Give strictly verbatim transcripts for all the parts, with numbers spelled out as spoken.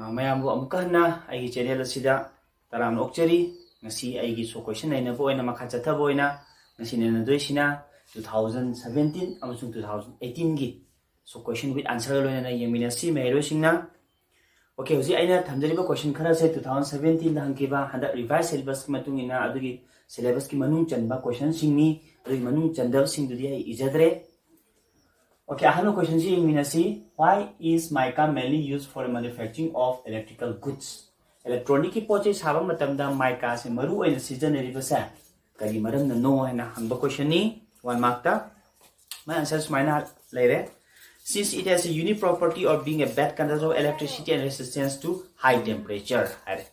ꯑ, ꯃꯌꯥꯝꯕꯨ ꯑꯃꯨꯛꯀ ꯍꯟꯅ ꯑꯩꯒꯤ ꯆꯦꯅꯦꯜ ꯑꯁꯤꯗ ꯇꯔꯥꯝꯅ ꯑꯣꯛꯆꯔꯤ꯫ ꯉꯁꯤ ꯑꯩꯒꯤ ꯁꯣꯛ ꯀꯣꯏꯁꯟ ꯅꯩꯅꯕ ꯑꯣꯏꯅ ꯃꯈꯥ ꯆꯠꯊꯕ ꯑꯣꯏꯅ ꯉꯁꯤ ꯅꯩꯅꯗꯣꯏꯁꯤꯅ two thousand seventeen ꯑꯃꯁꯨꯡ two thousand eighteenꯒꯤ ꯁꯣꯛ ꯀꯣꯏꯁꯟ ꯋꯤꯠ ꯑꯟꯁꯔꯒ ꯂꯣꯏꯅꯅ ꯌꯦꯡꯃꯤꯟꯅꯁꯤ ꯃꯍꯩꯔꯣꯏꯁꯤꯡꯅ꯫ ꯑꯣꯀꯦ, ꯍꯧꯖꯤꯛ ꯑꯩꯅ ꯊꯝꯖꯔꯤꯕ ꯀꯣꯏꯁꯟ ꯈꯔꯁꯦ two thousand seventeenꯗ ꯍꯪꯈꯤꯕ ꯍꯟꯗꯛ ꯔꯤꯚꯥꯏꯁ ꯁꯤꯂꯦꯕꯁꯀꯤ ꯃꯇꯨꯡ ꯏꯟꯅ ꯑꯗꯨꯒꯤ ꯁꯤꯂꯦꯕꯁꯀꯤ ꯃꯅꯨꯡ ꯆꯟꯕ ꯀꯣꯏꯁꯟꯁꯤꯡꯅꯤ꯫ ꯑꯗꯨꯒꯤ ꯃꯅꯨꯡ ꯆꯟꯗꯕꯁꯤꯡꯗꯨꯗꯤ ꯑꯩ ꯏꯖꯗ꯭ꯔꯦ꯫ ꯑꯣꯀꯦ, ꯑꯍꯥꯟꯕ ꯀꯣꯏꯁꯟꯁꯤ ꯌꯦꯡꯃꯤꯟꯅꯁꯤ꯫ Why is mica mainly used for the manufacturing of electrical goods? ꯏꯂꯦꯛꯇ꯭ꯔꯣꯅꯤꯛꯀꯤ ꯄꯣꯠ ꯆꯩ ꯁꯥꯕ ꯃꯇꯝꯗ ꯃꯥꯏꯀꯥꯁꯦ ꯃꯔꯨ ꯑꯣꯏꯅ ꯁꯤꯖꯤꯟꯅꯔꯤꯕꯁꯦ ꯀꯔꯤ ꯃꯔꯝꯅꯅꯣ ꯍꯥꯏꯅ ꯍꯪꯕ ꯀꯣꯏꯁꯟꯅꯤ꯫ ꯋꯥꯟ ꯃꯥꯔꯛꯇ ꯃꯥꯏ ꯑꯟꯁꯔ ꯁꯨꯃꯥꯏꯅ ꯂꯩꯔꯦ꯫ Since it has a unique property of being a bad conductor of electricity and resistance to high temperature ꯍꯥꯏꯔꯦ꯫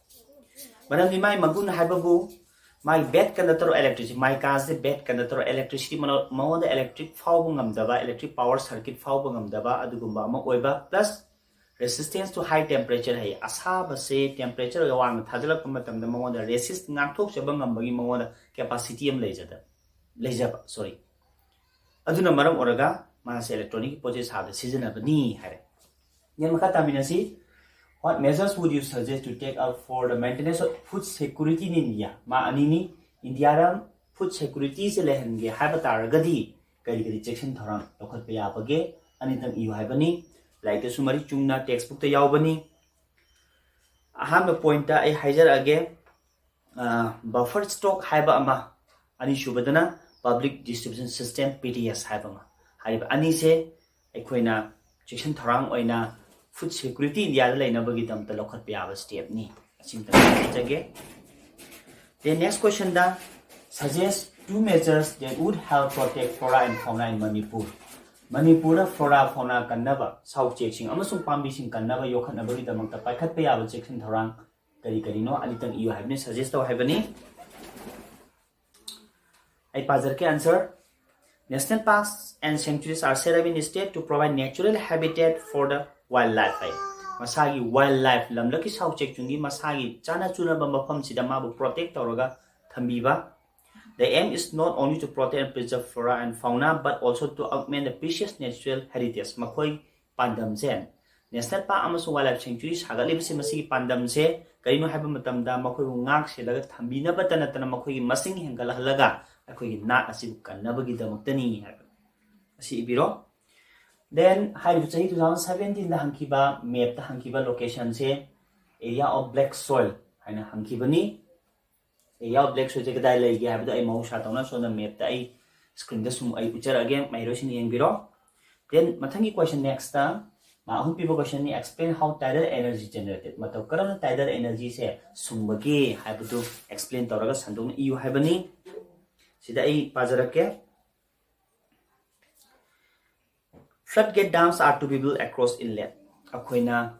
ꯃꯔꯝꯗꯤ ꯃꯥꯏ ꯃꯒꯨꯟ ꯍꯥꯏꯕꯕꯨ ꯃꯥꯒꯤ bad conductor of electricity, ꯃꯥꯏꯀꯥꯁꯦ bad conductor of electricity, ꯃꯉꯣꯟꯗ electric ꯐꯥꯎꯕ ꯉꯝꯗꯕ, electric power circuit ꯐꯥꯎꯕ ꯉꯝꯗꯕ ꯑꯗꯨꯒꯨꯝꯕ ꯑꯃ ꯑꯣꯏꯕ, plus resistance to high temperature high, ꯑꯁꯥꯕꯁꯦ temperature ꯋꯥꯡꯅ ꯊꯥꯖꯤꯜꯂꯛꯄ ꯃꯇꯝꯗ ꯃꯉꯣꯟꯗ resist, ꯉꯥꯛꯊꯣꯛꯆꯕ ꯉꯝꯕꯒꯤ ꯃꯉꯣꯟꯗ capacity ꯑꯃ ꯂꯩꯖꯗ ꯂꯩꯖꯕ ꯁꯣꯔꯤ ꯑꯗꯨꯅ ꯃꯔꯝ ꯑꯣꯏꯔꯒ ꯃꯥꯁꯦ ꯏꯂꯦꯛꯇ꯭ꯔꯣꯅꯤꯛꯀꯤ ꯄꯣꯠ ꯆꯩ ꯁꯥꯕꯗ ꯁꯤꯖꯤꯟꯅꯕꯅꯤ ꯍꯥꯏꯔꯦ꯫ ꯌꯦꯟ ꯃꯈꯥ ꯇꯥꯃꯤꯟꯅꯁꯤ꯫ What measures would you suggest to take up for the maintenance of food security in India? ꯃꯥ ꯑꯅꯤꯅꯤ꯫ ꯏꯟꯗꯤꯌꯥꯗ ꯐꯨꯗ ꯁꯦꯀꯨꯔꯤꯇꯤꯁꯦ ꯂꯩꯍꯟꯒꯦ ꯍꯥꯏꯕ ꯇꯥꯔꯒꯗꯤ ꯀꯔꯤ ꯀꯔꯤ ꯆꯦꯛꯁꯤꯟ ꯊꯧꯔꯥꯡ ꯂꯧꯈꯠꯄ ꯌꯥꯕꯒꯦ? ꯑꯅꯤꯇꯪ ꯏꯌꯨ ꯍꯥꯏꯕꯅꯤ꯫ ꯂꯥꯏꯔꯤꯛꯇꯁꯨ ꯃꯔꯤꯛ ꯆꯨꯝꯅ ꯇꯦꯛꯁ ꯕꯨꯛꯇ ꯌꯥꯎꯕꯅꯤ꯫ ꯑꯍꯥꯟꯕ ꯄꯣꯏꯟꯠꯇ ꯑꯩ ꯍꯥꯏꯖꯔꯛꯑꯒꯦ, ꯕꯐꯔ ꯁ꯭ꯇꯣꯛ ꯍꯥꯏꯕ ꯑꯃ, ꯑꯅꯤꯁꯨꯕꯗꯅ ꯄꯕ꯭ꯂꯤꯛ ꯗꯤꯁꯇ꯭ꯔꯤꯕ꯭ꯌꯨꯁꯟ ꯁꯤꯁꯇꯦꯝ, ꯄꯤ ꯗꯤ ꯑꯦꯁ ꯍꯥꯏꯕ ꯑꯃ꯫ ꯍꯥꯏꯔꯤꯕ ꯑꯅꯤꯁꯦ ꯑꯩꯈꯣꯏꯅ ꯆꯦꯛꯁꯤꯟ ꯊꯧꯔꯥꯡ ꯑꯣꯏꯅ ꯐꯨꯗ ꯁꯦꯀ꯭ꯌꯨꯔꯤꯇꯤ ꯏꯟꯗꯤꯌꯥꯗ ꯂꯩꯅꯕꯒꯤꯗꯃꯛꯇ ꯂꯧꯈꯠꯄ ꯌꯥꯕ ꯁ꯭ꯇꯦꯞꯅꯤ꯫ ꯑꯁꯤꯃꯇꯪ ꯍꯥꯏꯖꯒꯦ꯫ Then next questionꯗ, suggest two measures that would help protect flora and fauna in Manipur. ꯃꯅꯤꯄꯨꯔꯗ flora fauna ꯀꯟꯅꯕ, ꯁꯥ ꯎꯆꯦꯛꯁꯤꯡ ꯑꯃꯁꯨꯡ ꯄꯥꯝꯕꯤꯁꯤꯡ ꯀꯟꯅꯕ ꯌꯣꯛꯈꯠꯅꯕꯒꯤꯗꯃꯛꯇ ꯄꯥꯏꯈꯠꯄ ꯌꯥꯕ ꯆꯦꯛꯁꯤꯟ ꯊꯧꯔꯥꯡ ꯀꯔꯤ ꯀꯔꯤꯅꯣ ꯑꯅꯤꯇꯪ ꯏꯌꯨ ꯍꯥꯏꯕꯅꯤ, suggest ꯇꯧ ꯍꯥꯏꯕꯅꯤ꯫ ꯑꯩ ꯄꯥꯖꯔꯛꯀꯦ answer. National parks and sanctuaries are set up in state to provide natural habitat for the wildlife ꯍꯥꯏ꯫ ꯃꯁꯥꯒꯤ ꯋꯥꯏꯜ ꯂꯥꯏꯐ, ꯂꯝꯂꯛꯀꯤ ꯁꯥ ꯎꯆꯦꯛꯁꯤꯡꯒꯤ ꯃꯁꯥꯒꯤ ꯆꯥꯅ ꯆꯨꯅꯕ ꯃꯐꯝꯁꯤꯗ ꯃꯥꯕꯨ ꯄ꯭ꯔꯣꯇꯦꯛ ꯇꯧꯔꯒ ꯊꯝꯕꯤꯕ꯫ The aim is not only to protect and preserve flora and fauna but also to augment the precious natural heritage. ꯃꯈꯣꯏ ꯄꯥꯟꯗꯝꯁꯦ National Park ꯑꯃꯁꯨꯡ Wildlife Sanctuary ꯁꯥꯒꯠꯂꯤꯕꯁꯤ ꯃꯁꯤꯒꯤ ꯄꯥꯟꯗꯝꯁꯦ ꯀꯔꯤꯅꯣ ꯍꯥꯏꯕ ꯃꯇꯝꯗ ꯃꯈꯣꯏꯕꯨ ꯉꯥꯛ ꯁꯦꯜꯂꯒ ꯊꯝꯕꯤꯅꯕꯇ ꯅꯠꯇꯅ ꯃꯈꯣꯏꯒꯤ ꯃꯁꯤꯡ ꯍꯦꯟꯒꯠꯍꯜꯂꯒ ꯑꯩꯈꯣꯏꯒꯤ ꯅꯥꯠ ꯑꯁꯤꯕꯨ ꯀꯟꯅꯕꯒꯤꯗꯃꯛꯇꯅꯤ ꯍꯥꯏꯕ ꯑꯁꯤ ꯏꯕꯤꯔꯣ꯫ Then ꯍꯥꯏꯔꯤꯕ ꯆꯍꯤ two thousand seventeen ꯗ ꯍꯪꯈꯤꯕ, map ꯇ ꯍꯪꯈꯤꯕ location say area of black soil ꯍꯥꯏꯅ ꯍꯪꯈꯤꯕꯅꯤ꯫ Area of black soil ꯁꯦ ꯀꯗꯥꯏ ꯂꯩꯒꯦ ꯍꯥꯏꯕꯗꯣ ꯑꯩ ꯃꯍꯧꯁꯥ ꯇꯧꯅ ꯁꯣꯝꯗ map ꯇ ꯑꯩ screen ꯗ ꯁꯨꯝ ꯑꯩ ꯎꯠꯆꯔꯛꯑꯒꯦ, ꯃꯍꯩꯔꯣꯏꯁꯤꯡꯅ ꯌꯦꯡꯕꯤꯔꯣ꯫ Then ꯃꯊꯪꯒꯤ question next ꯇ, ꯃꯥ ꯑꯍꯨꯝ ꯄꯤꯕ question ꯅꯤ, explain how tidal energy generated꯫ ꯃꯇꯧ ꯀꯔꯝꯅ tidal energy ꯁꯦ ꯁꯨꯡꯕꯒꯦ ꯍꯥꯏꯕꯗꯨ explain ꯇꯧꯔꯒ ꯁꯟꯗꯣꯛꯅ ꯏꯌꯨ ꯍꯥꯏꯕꯅꯤ꯫ ꯁꯤꯗ ꯑꯩ ꯄꯥꯖꯔꯛꯀꯦ꯫ Flood gate dams are to be built across inlet꯫ ꯑꯩꯈꯣꯏꯅ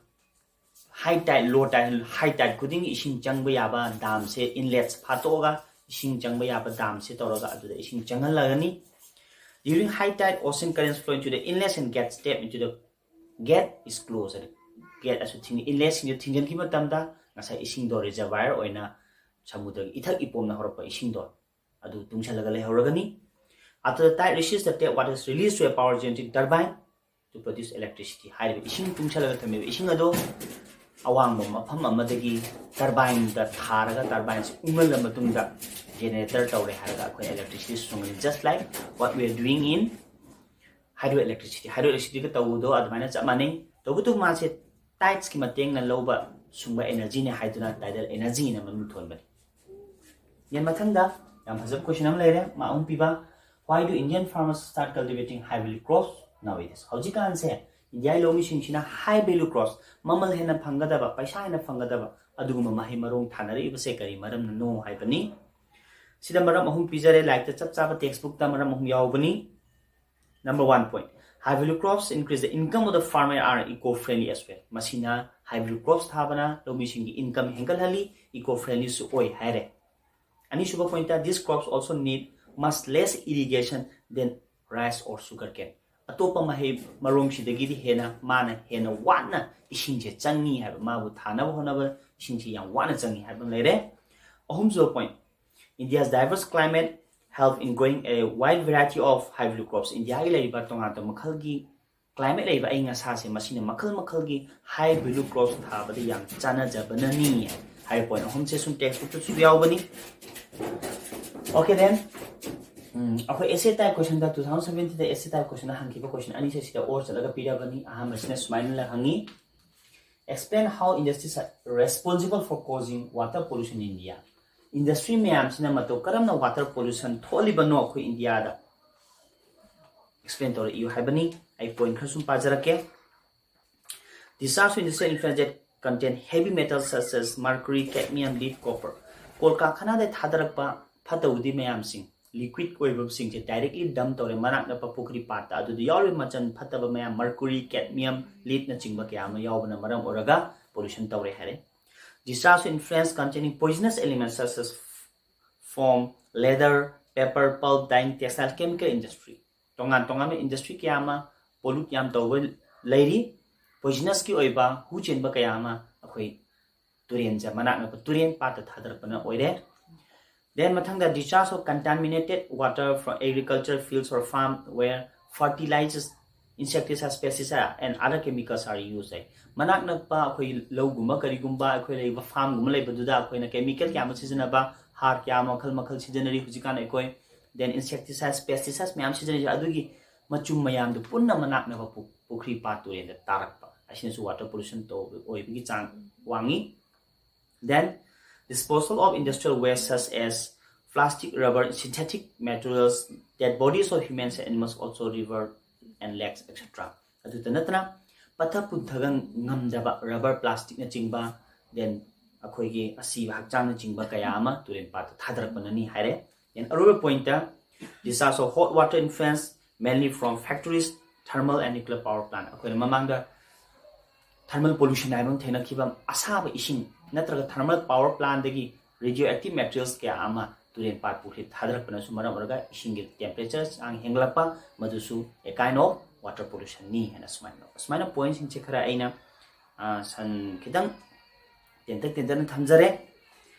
high tide, low tide, high tide ꯈꯨꯗꯤꯡꯒꯤ ꯏꯁꯤꯡ ꯆꯪꯕ ꯌꯥꯕ dam ꯁꯦ, inlets ꯐꯥꯠꯇꯣꯛꯑꯒ ꯏꯁꯤꯡ ꯆꯪꯕ ꯌꯥꯕ dam ꯁꯦ ꯇꯧꯔꯒ ꯑꯗꯨꯗ ꯏꯁꯤꯡ ꯆꯪꯍꯜꯂꯒꯅꯤ꯫ During high tide, ocean currents flow into the inlets and gate step into the gate is closed꯫ Gate ꯑꯁꯨ ꯊꯤꯡ inlet ꯁꯤꯡꯗꯨ ꯊꯤꯡꯖꯤꯟꯈꯤꯕ ꯃꯇꯝꯗ ꯉꯁꯥꯏ ꯏꯁꯤꯡꯗꯣ reservoir ꯑꯣꯏꯅ ꯁꯃꯨꯗ꯭ꯔꯒꯤ ꯏꯊꯛ ꯏꯄꯣꯝꯅ ꯍꯧꯔꯛꯄ ꯏꯁꯤꯡꯗꯣ ꯑꯗꯨ ꯇꯨꯡꯁꯜꯂꯒ ꯂꯩꯍꯧꯔꯒꯅꯤ꯫ After the tide receives the tap water is released to a power generating turbine to produce electricity꯫ ꯍꯥꯏꯔꯤꯕ ꯏꯁꯤꯡ ꯇꯨꯡꯁꯜꯂꯒ ꯊꯝꯃꯤꯕ ꯏꯁꯤꯡ ꯑꯗꯣ ꯑꯋꯥꯡꯕ ꯃꯐꯝ ꯑꯃꯗꯒꯤ turbine ꯗ ꯊꯥꯔꯒ turbine ꯁꯤ ꯎꯪꯍꯜꯂ ꯃꯇꯨꯡꯗ generator ꯇꯧꯔꯦ ꯍꯥꯏꯔꯒ ꯑꯩꯈꯣꯏ electricity ꯁꯨꯡꯒꯅꯤ, just like what we are doing in hydro electricity꯫ Hydro electricity ꯒ ꯇꯧꯕꯗꯣ ꯑꯗꯨꯃꯥꯏꯅ ꯆꯞ ꯃꯥꯟꯅꯩ꯫ ꯇꯧꯕꯇꯕꯨ ꯃꯥꯁꯦ tides ꯀꯤ ꯃꯇꯦꯡꯅ ꯂꯧꯕ ꯁꯨꯡꯕ energy ꯅꯦ ꯍꯥꯏꯗꯨꯅ tidal energy ꯅ ꯃꯃꯤꯡ ꯊꯣꯟꯕꯅꯤ꯫ Then ꯃꯊꯪꯗ ꯌꯥꯝ ꯐꯖꯕ question ꯑꯃ ꯂꯩꯔꯦ, ꯃꯥ ꯑꯍꯨꯝ ꯄꯤꯕ꯫ Why do Indian farmers start cultivating high value crops nowadays? ꯍꯧꯖꯤꯛꯀꯥꯟꯁꯦ ꯏꯟꯗꯤꯌꯥꯒꯤ ꯂꯧꯃꯤꯁꯤꯡꯁꯤꯅ high value crops, ꯃꯃꯜ ꯍꯦꯟꯅ ꯐꯪꯒꯗꯕ, ꯄꯩꯁꯥ ꯍꯦꯟꯅ ꯐꯪꯒꯗꯕ ꯑꯗꯨꯒꯨꯝꯕ ꯃꯍꯩ ꯃꯔꯣꯡ ꯊꯥꯅꯔꯛꯏꯕꯁꯦ ꯀꯔꯤ ꯃꯔꯝꯅꯅꯣ ꯍꯥꯏꯕꯅꯤ꯫ ꯁꯤꯗ ꯃꯔꯝ ꯑꯍꯨꯝ ꯄꯤꯖꯔꯦ, ꯂꯥꯏꯔꯤꯛꯇ ꯆꯞ ꯆꯥꯕ text book ꯇ ꯃꯔꯝ ꯑꯍꯨꯝ ꯌꯥꯎꯕꯅꯤ꯫ Number one point, high value crops increase the income of the farmer are eco friendly as well꯫ ꯃꯁꯤꯅ high value crops ꯊꯥꯕꯅ ꯂꯧꯃꯤꯁꯤꯡꯒꯤ income ꯍꯦꯟꯒꯠꯍꯜꯂꯤ, eco friendly ꯁꯨ ꯑꯣꯏ ꯍꯥꯏꯔꯦ꯫ ꯑꯅꯤꯁꯨꯕ point ꯇ, these crops also need much less irrigation than rice or sugar cane꯫ ꯑꯇꯣꯞꯄ ꯃꯍꯩ ꯃꯔꯣꯡꯁꯤꯗꯒꯤꯗꯤ ꯍꯦꯟꯅ ꯃꯥꯅ ꯍꯦꯟꯅ ꯋꯥꯅ ꯏꯁꯤꯡꯁꯦ ꯆꯪꯉꯤ ꯍꯥꯏꯕ, ꯃꯥꯕꯨ ꯊꯥꯅꯕ ꯍꯣꯠꯅꯕ ꯏꯁꯤꯡꯁꯦ ꯌꯥꯝ ꯋꯥꯅ ꯆꯪꯉꯤ ꯍꯥꯏꯕ ꯑꯃ ꯂꯩꯔꯦ꯫ ꯑꯍꯨꯝꯁꯨꯕ point, India's diverse climate help in growing a wide variety of high value crops꯫ ꯏꯟꯗꯤꯌꯥꯒꯤ ꯂꯩꯔꯤꯕ ꯇꯣꯉꯥꯟ ꯇꯣꯉꯥꯟꯕ ꯃꯈꯜꯒꯤ climate ꯂꯩꯕ ꯑꯏꯪ ꯑꯁꯥꯁꯦ ꯃꯁꯤꯅ ꯃꯈꯜ ꯃꯈꯜꯒꯤ high value crops ꯊꯥꯕꯗ ꯌꯥꯝ ꯆꯥꯟꯅꯖꯕꯅꯅꯤ ꯍꯥꯏꯕ point ꯑꯍꯨꯝꯁꯦ ꯁꯨꯝ textbookꯇꯁꯨ ꯌꯥꯎꯕꯅꯤ꯫ Okay then, ꯎꯝ, ꯑꯩꯈꯣꯏ essay type questionꯗ two thousand seventeenꯗ essay type question ꯍꯪꯈꯤꯕ question ꯑꯅꯤꯁꯦ ꯁꯤꯗ or ꯆꯠꯂꯒ ꯄꯤꯔꯕꯅꯤ꯫ ꯑꯍꯥꯟꯕꯁꯤꯅ ꯁꯨꯃꯥꯏꯅ ꯍꯪꯉꯤ, explain how industries are responsible for causing water pollution in India꯫ Industry ꯃꯌꯥꯝꯁꯤꯅ ꯃꯇꯧ ꯀꯔꯝꯅ water pollution ꯊꯣꯛꯍꯜꯂꯤꯕꯅꯣ ꯑꯩꯈꯣꯏ ꯏꯟꯗꯤꯌꯥꯗ explain ꯇꯧꯔꯛꯏ ꯍꯥꯏꯕꯅꯤ꯫ ꯑꯩ point ꯈꯔ ꯁꯨꯝ ꯄꯥꯖꯔꯛꯀꯦ꯫ Discharge of industrial effluents that contain heavy metals such as mercury, cadmium, lead, copper꯫ ꯀꯣꯜ ꯀꯥꯔꯈꯥꯅꯥꯗ ꯊꯥꯗꯔꯛꯄ ꯐꯠꯇ ꯍꯥꯎꯗꯤ ꯃꯌꯥꯝꯁꯤꯡ, liquid ꯑꯣꯏꯕꯁꯤꯡꯁꯦ directly dump ꯇꯧꯔꯦ ꯃꯅꯥꯛ ꯅꯛꯄ ꯄꯨꯈ꯭ꯔꯤ ꯄꯥꯠꯇ꯫ ꯑꯗꯨꯗ ꯌꯥꯎꯔꯤꯕ ꯃꯆꯟ ꯐꯠꯇꯕ ꯃꯌꯥꯝ, mercury, cadmium, leadꯅꯆꯤꯡꯕ ꯀꯌꯥ ꯑꯃ ꯌꯥꯎꯕꯅ ꯃꯔꯝ ꯑꯣꯏꯔꯒ pollution ꯇꯧꯔꯦ ꯍꯥꯏꯔꯦ꯫ Discharge of effluents containing poisonous elements such as foam, leather, paper, pulp, dyeing, textile, chemical industry꯫ ꯇꯣꯉꯥꯟ ꯇꯣꯉꯥꯟꯕ industry ꯀꯌꯥ ꯑꯃ pollute ꯌꯥꯝ ꯇꯧꯕ ꯂꯩꯔꯤ꯫ Poisonousꯀꯤ ꯑꯣꯏꯕ ꯍꯨ ꯆꯦꯟꯕ ꯀꯌꯥ ꯑꯃ ꯑꯩꯈꯣꯏ ꯇꯨꯔꯦꯟꯁꯦ, ꯃꯅꯥꯛ ꯅꯛꯄ ꯇꯨꯔꯦꯟ ꯄꯥꯠꯇ ꯊꯥꯗꯔꯛꯄꯅ ꯑꯣꯏꯔꯦ꯫ Then ꯃꯊꯪꯗ discharge of contaminated water from agriculture fields or farm where fertilizers, insecticides, pesticides and other chemicals are used ꯍꯥꯏ꯫ ꯃꯅꯥꯛ ꯅꯛꯄ ꯑꯩꯈꯣꯏ ꯂꯧꯒꯨꯝꯕ ꯀꯔꯤꯒꯨꯝꯕ ꯑꯩꯈꯣꯏ ꯂꯩꯕ farmꯒꯨꯝꯕ ꯂꯩꯕꯗꯨꯗ ꯑꯩꯈꯣꯏꯅ chemical ꯀꯌꯥ ꯑꯃ ꯁꯤꯖꯤꯟꯅꯕ, ꯍꯥꯔ ꯀꯌꯥ ꯑꯃ ꯃꯈꯜ ꯃꯈꯜ ꯁꯤꯖꯤꯟꯅꯔꯤ ꯍꯧꯖꯤꯛꯀꯥꯟ ꯑꯩꯈꯣꯏ꯫ Then insecticides, pesticides ꯃꯌꯥꯝ ꯁꯤꯖꯤꯟꯅꯔꯤ꯫ ꯑꯗꯨꯒꯤ ꯃꯆꯨꯝ ꯃꯌꯥꯝꯗꯨ ꯄꯨꯟꯅ ꯃꯅꯥꯛ ꯅꯛꯄ ꯄꯨ-, ꯄꯨꯈ꯭ꯔꯤ ꯄꯥꯠ ꯇꯨꯔꯦꯟꯗ ꯇꯥꯔꯛꯄ ꯑꯁꯤꯅꯁꯨ water pollution ꯇꯧꯕ ꯑꯣꯏꯕꯒꯤ ꯆꯥꯡ ꯋꯥꯡꯉꯤ꯫ Then disposal of industrial waste such as plastic, rubber, synthetic materials, dead bodies of humans and animals also river and lakes, et cetera꯫ ꯑꯗꯨꯇ ꯅꯠꯇꯅ ꯄꯠꯊ ꯄꯨꯝꯊꯕ ꯉꯝꯗꯕ rubber, plasticꯅꯆꯤꯡꯕ, then ꯑꯩꯈꯣꯏꯒꯤ ꯑꯁꯤꯕ ꯍꯛꯆꯥꯡꯅꯆꯤꯡꯕ ꯀꯌꯥ ꯑꯃ ꯇꯨꯔꯦꯟ ꯄꯥꯠꯇ ꯊꯥꯗꯔꯛꯄꯅꯅꯤ ꯍꯥꯏꯔꯦ꯫ Then ꯑꯔꯣꯏꯕ pointꯇ discharge of hot water effluents mainly from factories, thermal and nuclear power plant꯫ ꯑꯩꯈꯣꯏꯅ ꯃꯃꯥꯡꯗ thermal pollution ꯍꯥꯏꯕ ꯑꯃ ꯊꯦꯡꯅꯈꯤꯕ, ꯑꯁꯥꯕ ꯏꯁꯤꯡ ꯅꯠꯇ꯭ꯔꯒ thermal power plantꯗꯒꯤ radioactive materials ꯀꯌꯥ ꯑꯃ ꯇꯨꯔꯦꯟ ꯄꯥꯠ ꯄꯨꯈ꯭ꯔꯤ ꯊꯥꯗꯔꯛꯄꯅꯁꯨ ꯃꯔꯝ ꯑꯣꯏꯔꯒ ꯏꯁꯤꯡꯒꯤ temperature ꯆꯥꯡ ꯍꯦꯟꯒꯠꯂꯛꯄ, ꯃꯗꯨꯁꯨ a kind of water pollutionꯅꯤ ꯍꯥꯏꯅ ꯁꯨꯃꯥꯏꯅ ꯂꯧ꯫ ꯑꯁꯨꯃꯥꯏꯅ pointꯁꯤꯡꯁꯦ ꯈꯔ ꯑꯩꯅ, ꯑ, ꯁꯟ ꯈꯤꯇꯪ ꯇꯦꯟꯇꯛ ꯇꯦꯟꯇꯛꯅ ꯊꯝꯖꯔꯦ꯫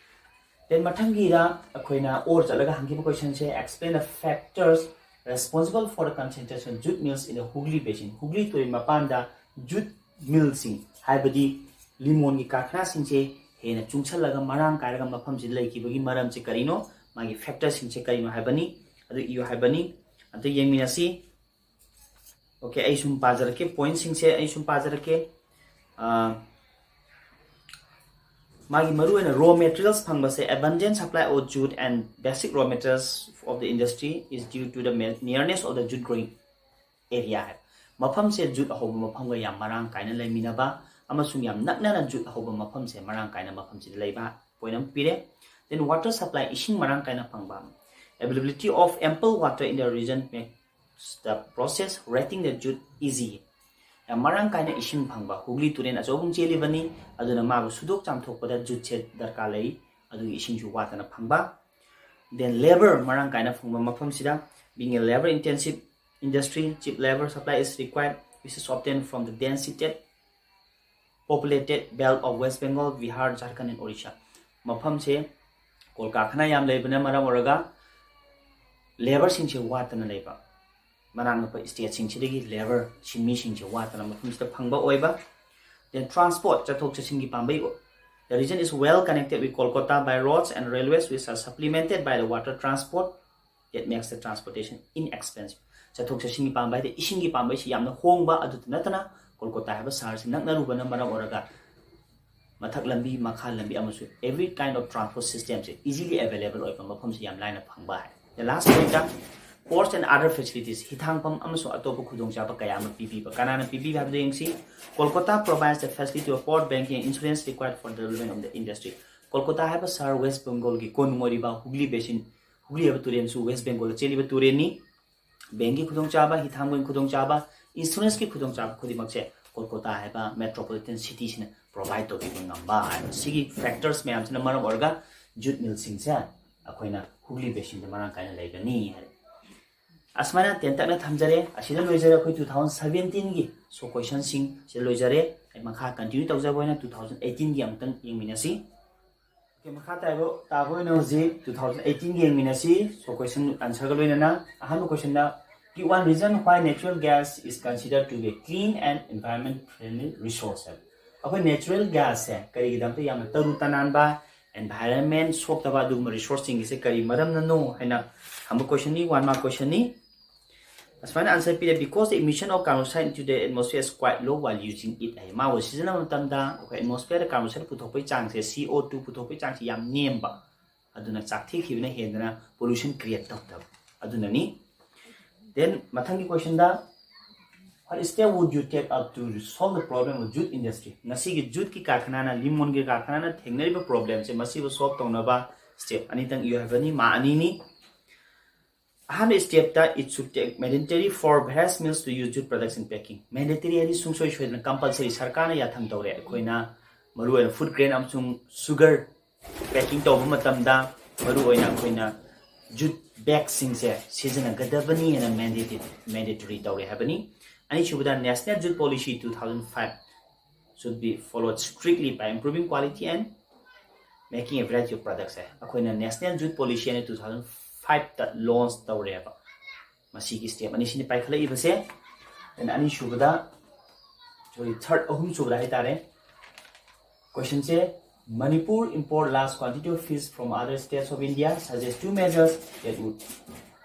Then ꯃꯊꯪꯒꯤꯗ ꯑꯩꯈꯣꯏꯅ or ꯆꯠꯂꯒ ꯍꯪꯈꯤꯕ questionꯁꯦ, explain the factors Responsible for the concentration jute mills in the Hooghly Basin. ꯍꯨꯒ꯭ꯂꯤ ꯇꯨꯔꯦꯜ ꯃꯄꯥꯟꯗ ꯖꯨꯠ ꯃꯤꯜꯁꯤꯡ, ꯍꯥꯏꯕꯗꯤ ꯂꯤꯃꯣꯟꯒꯤ ꯀꯥꯔꯈꯥꯅꯥꯁꯤꯡꯁꯦ ꯍꯦꯟꯅ ꯆꯨꯡꯁꯜꯂꯒ ꯃꯔꯥꯡ ꯀꯥꯏꯔꯒ ꯃꯐꯝꯁꯤꯗ ꯂꯩꯈꯤꯕꯒꯤ ꯃꯔꯝꯁꯦ ꯀꯔꯤꯅꯣ, ꯃꯥꯒꯤ ꯐꯦꯛꯇꯔꯁꯤꯡꯁꯦ ꯀꯔꯤꯅꯣ ꯍꯥꯏꯕꯅꯤ꯫ ꯑꯗꯨ ꯏꯌꯨ ꯍꯥꯏꯕꯅꯤ꯫ ꯑꯗꯨ ꯌꯦꯡꯃꯤꯟꯅꯁꯤ꯫ ꯑꯣꯀꯦ, ꯑꯩ ꯁꯨꯝ ꯄꯥꯖꯔꯛꯀꯦ, ꯄꯣꯏꯟꯠꯁꯤꯡꯁꯦ ꯑꯩ ꯁꯨꯝ ꯄꯥꯖꯔꯛꯀꯦ꯫ ꯑꯥ, ꯃꯥꯒꯤ ꯃꯔꯨꯑꯣꯏꯅ raw materials ꯐꯪꯕꯁꯦ, abundant supply of jute and basic raw materials of the industry is due to the nearness of the jute growing area ꯍꯥꯏ꯫ ꯃꯐꯝꯁꯦ ꯖꯨꯠ ꯍꯧꯕ ꯃꯐꯝꯒ ꯌꯥꯝ ꯃꯔꯥꯡ ꯀꯥꯏꯅ ꯂꯩꯃꯤꯟꯅꯕ ꯑꯃꯁꯨꯡ ꯌꯥꯝ ꯅꯛꯅꯅ ꯖꯨꯠ ꯍꯧꯕ ꯃꯐꯝꯁꯦ ꯃꯔꯥꯡ ꯀꯥꯏꯅ ꯃꯐꯝꯁꯤꯗ ꯂꯩꯕ ꯄꯣꯏꯟꯠ ꯑꯃ ꯄꯤꯔꯦ꯫ Then water supply, ꯏꯁꯤꯡ ꯃꯔꯥꯡ ꯀꯥꯏꯅ ꯐꯪꯕ꯫ Availability of ample water in the region makes the process retaining the jute easy. ꯌꯥꯝ ꯃꯔꯥꯡ ꯀꯥꯏꯅ ꯏꯁꯤꯡ ꯐꯪꯕ, ꯍꯨꯒ꯭ꯂꯤ ꯇꯨꯔꯦꯜ ꯑꯆꯧꯕ ꯑꯃ ꯆꯦꯜꯂꯤꯕꯅꯤ, ꯑꯗꯨꯅ ꯃꯥꯕꯨ ꯁꯨꯗꯣꯛ ꯆꯥꯝꯊꯣꯛꯄꯗ ꯖꯨꯠꯁꯦ ꯗꯔꯀꯥꯔ ꯂꯩ, ꯑꯗꯨꯒꯤ ꯏꯁꯤꯡꯁꯨ ꯋꯥꯠꯇꯅ ꯐꯪꯕ꯫ Then labour ꯃꯔꯥꯡ ꯀꯥꯏꯅ ꯐꯪꯕ ꯃꯐꯝꯁꯤꯗ, being a labour intensive industry, cheap labour supply is required, which is obtained from the densely populated belt of West Bengal, Bihar, Jharkhand and Orissa. ꯃꯐꯝꯁꯦ ꯀꯣꯜ ꯀꯥꯔꯈꯥꯅꯥ ꯌꯥꯝ ꯂꯩꯕꯅ ꯃꯔꯝ ꯑꯣꯏꯔꯒ ꯂꯦꯕꯔꯁꯤꯡꯁꯦ ꯋꯥꯠꯇꯅ ꯂꯩꯕ, ꯃꯅꯥꯛ ꯅꯛꯄ ꯁ꯭ꯇꯦꯠꯁꯤꯡꯁꯤꯗꯒꯤ ꯂꯦꯕꯔ, ꯁꯤꯟꯃꯤꯁꯤꯡꯁꯦ ꯋꯥꯠꯇꯅ ꯃꯐꯝꯁꯤꯗ ꯐꯪꯕ ꯑꯣꯏꯕ꯫ Then transport, ꯆꯠꯊꯣꯛ ꯆꯠꯁꯤꯟꯒꯤ ꯄꯥꯝꯕꯩ, the region is well connected with Kolkata by roads and railways, which are supplemented by the water transport that makes the transportation inexpensive. ꯆꯠꯊꯣꯛ ꯆꯠꯁꯤꯟꯒꯤ ꯄꯥꯝꯕꯩꯗ ꯏꯁꯤꯡꯒꯤ ꯄꯥꯝꯕꯩꯁꯤ ꯌꯥꯝꯅ ꯍꯣꯡꯕ, ꯑꯗꯨꯇ ꯅꯠꯇꯅ ꯀꯣꯜꯀꯇꯥ ꯍꯥꯏꯕ ꯁꯍꯔꯁꯤ ꯅꯛꯅꯔꯨꯕꯅ ꯃꯔꯝ ꯑꯣꯏꯔꯒ ꯃꯊꯛ ꯂꯝꯕꯤ, ꯃꯈꯥ ꯂꯝꯕꯤ ꯑꯃꯁꯨ every kind of transport system say easily available ꯑꯣꯏꯕ, ꯃꯐꯝꯁꯤ ꯌꯥꯝ ꯂꯥꯏꯅ ꯐꯪꯕ ꯍꯥꯏ꯫ The last point, ports and other facilities, ꯍꯤꯊꯥꯡꯐꯝ ꯑꯃꯁꯨꯡ ꯑꯇꯣꯞꯄ ꯈꯨꯗꯣꯡꯆꯥꯕ ꯀꯌꯥ ꯑꯃ ꯄꯤꯕꯤꯕ꯫ ꯀꯅꯥꯅ ꯄꯤꯕꯤꯕ ꯍꯥꯏꯕꯗꯨ ꯌꯦꯡꯁꯤ꯫ Kolkata provides the facility of port banking and insurance required for the development of the industry. Kolkata ꯍꯥꯏꯕ ꯁꯍꯔ ꯋꯦꯁ ꯕꯦꯡꯒꯣꯜꯒꯤ ꯀꯣꯅꯨꯡ ꯑꯣꯏꯔꯤꯕ ꯍꯨꯒ꯭ꯂꯤ ꯕꯦꯁꯤꯟ, ꯍꯨꯒ꯭ꯂꯤ ꯍꯥꯏꯕ ꯇꯨꯔꯦꯜꯁꯨ ꯋꯦꯁ ꯕꯦꯡꯒꯣꯜꯗ ꯆꯦꯜꯂꯤꯕ ꯇꯨꯔꯦꯜꯅꯤ꯫ ꯕꯦꯡꯒꯤ ꯈꯨꯗꯣꯡꯆꯥꯕ, ꯍꯤꯊꯥꯡꯐꯝꯒꯤ ꯈꯨꯗꯣꯡꯆꯥꯕ, ꯏꯟꯁꯨꯔꯦꯟꯁꯀꯤ ꯈꯨꯗꯣꯡꯆꯥꯕ ꯈꯨꯗꯤꯡꯃꯛꯁꯦ ꯀꯣꯜꯀꯇꯥ ꯍꯥꯏꯕ ꯃꯦꯇ꯭ꯔꯣꯄꯣꯂꯤꯇꯟ ꯁꯤꯇꯤꯁꯤꯅ ꯄ꯭ꯔꯣꯚꯥꯏꯠ ꯇꯧꯕꯤꯕ ꯉꯝꯕ ꯍꯥꯏꯕ꯫ ꯁꯤꯒꯤ ꯐꯦꯛꯇꯔꯁ ꯃꯌꯥꯝꯁꯤꯅ ꯃꯔꯝ ꯑꯣꯏꯔꯒ ꯖꯨꯠ ꯃꯤꯜꯁꯤꯡꯁꯦ ꯑꯩꯈꯣꯏꯅ ꯍꯨꯒ꯭ꯂꯤ ꯕꯦꯁꯤꯟꯗ ꯃꯔꯥꯡ ꯀꯥꯏꯅ ꯂꯩꯒꯅꯤ ꯍꯥꯏ꯫ ꯑꯁꯨꯃꯥꯏꯅ ꯇꯦꯟꯇꯛꯅ ꯊꯝꯖꯔꯦ꯫ ꯑꯁꯤꯗ ꯂꯣꯏꯖꯔꯦ ꯑꯩꯈꯣꯏ two thousand seventeen ꯒꯤ ꯁꯣ ꯀꯣꯏꯁꯟꯁꯤꯡ ꯁꯤꯗ ꯂꯣꯏꯖꯔꯦ꯫ ꯑꯩ ꯃꯈꯥ ꯀꯟꯇꯤꯅ꯭ꯌꯨ ꯇꯧꯖꯕ ꯑꯣꯏꯅ two thousand eighteen ꯒꯤ ꯑꯃꯨꯛꯇꯪ ꯌꯦꯡꯃꯤꯟꯅꯁꯤ꯫ ꯃꯈꯥ ꯇꯥꯕ ꯇꯥꯕ ꯑꯣꯏꯅ ꯍꯧꯖꯤꯛ two thousand eighteen ꯌꯦꯡꯃꯤꯟꯅꯁꯤ꯫ So question answerꯒ ꯂꯣꯏꯅꯅ ꯑꯍꯥꯟꯕ questionꯗ, give one reason why natural gas is considered to be a clean and environment friendly resource ꯍꯥꯏꯕ꯫ ꯑꯩꯈꯣꯏ natural gasꯁꯦ ꯀꯔꯤꯒꯤꯗꯃꯛꯇ ꯌꯥꯝꯅ ꯇꯔꯨ ꯇꯅꯥꯟꯕ, environment ꯁꯣꯛꯇꯕ ꯑꯗꯨꯒꯨꯝꯕ resourceꯁꯤꯡꯒꯤꯁꯦ ꯀꯔꯤ ꯃꯔꯝꯅꯅꯣ ꯍꯥꯏꯅ ꯍꯪꯕ questionꯅꯤ, one mark questionꯅꯤ꯫ ꯑꯁꯨꯃꯥꯏꯅ answer ꯄꯤꯔꯦ, because the emission of carbon dioxide into the atmosphere is quite low while using it ꯍꯥꯏ꯫ ꯃꯥꯕꯨ ꯁꯤꯖꯤꯟꯅꯕ ꯃꯇꯝꯗ ꯑꯩꯈꯣꯏ atmosphereꯗ carbon dioxide ꯄꯨꯊꯣꯛꯄꯒꯤ ꯆꯥꯡꯁꯦ, C O two ꯄꯨꯊꯣꯛꯄꯒꯤ ꯆꯥꯡꯁꯦ ꯌꯥꯝ ꯅꯦꯝꯕ, ꯑꯗꯨꯅ ꯆꯥꯛꯊꯦꯛꯈꯤꯕꯅ ꯍꯦꯟꯗꯅ pollution create ꯇꯧꯗꯕ ꯑꯗꯨꯅꯅꯤ꯫ Then ꯃꯊꯪꯒꯤ questionꯗ, what step would you take up to solve the problem of jute industry? ꯉꯁꯤꯒꯤ juteꯀꯤ ꯀꯥꯔꯈꯅꯥꯅ, ꯂꯤꯃꯣꯟꯒꯤ ꯀꯥꯔꯈꯅꯥꯅ ꯊꯦꯡꯅꯔꯤꯕ problemꯁꯦ, ꯃꯁꯤꯕꯨ solve ꯇꯧꯅꯕ step ꯑꯅꯤꯇꯪ ꯏꯌꯨ ꯍꯥꯏꯕꯅꯤ, ꯃꯥ ꯑꯅꯤꯅꯤ꯫ ꯑꯍꯥꯟꯕ stepꯇ, it should take mandatory for various mills to use jute products in packing꯫ Mandatory ꯍꯥꯏꯗꯤ ꯁꯨꯡꯁꯣꯏ ꯁꯣꯏꯗꯅ compulsory, ꯁꯔꯀꯥꯔꯅ ꯌꯥꯊꯪ ꯇꯧꯔꯦ ꯑꯩꯈꯣꯏꯅ ꯃꯔꯨꯑꯣꯏꯅ food grain ꯑꯃꯁꯨꯡ sugar packing ꯇꯧꯕ ꯃꯇꯝꯗ ꯃꯔꯨꯑꯣꯏꯅ ꯑꯩꯈꯣꯏꯅ jute bagꯁꯤꯡꯁꯦ ꯁꯤꯖꯤꯟꯅꯒꯗꯕꯅꯤ ꯍꯥꯏꯅ mandatory, mandatory ꯇꯧꯔꯦ ꯍꯥꯏꯕꯅꯤ꯫ ꯑꯅꯤꯁꯨꯕꯗ, national jute policy two thousand five should be followed strictly by improving quality and making a variety of products ꯍꯥꯏ꯫ ꯑꯩꯈꯣꯏꯅ national jute policy ꯍꯥꯏꯅ two thousand fiveꯇ launch ꯇꯧꯔꯦꯕ꯫ ꯃꯁꯤꯒꯤ step ꯑꯅꯤꯁꯤꯅꯤ ꯄꯥꯏꯈꯠꯂꯛꯏꯕꯁꯦ꯫ Then ꯑꯅꯤꯁꯨꯕꯗ, sorry, third, ꯑꯍꯨꯝꯁꯨꯕꯗ ꯍꯥꯏꯇꯥꯔꯦ, questionꯁꯦ, Manipur import large quantity of fish from other states of India, suggest two measures that would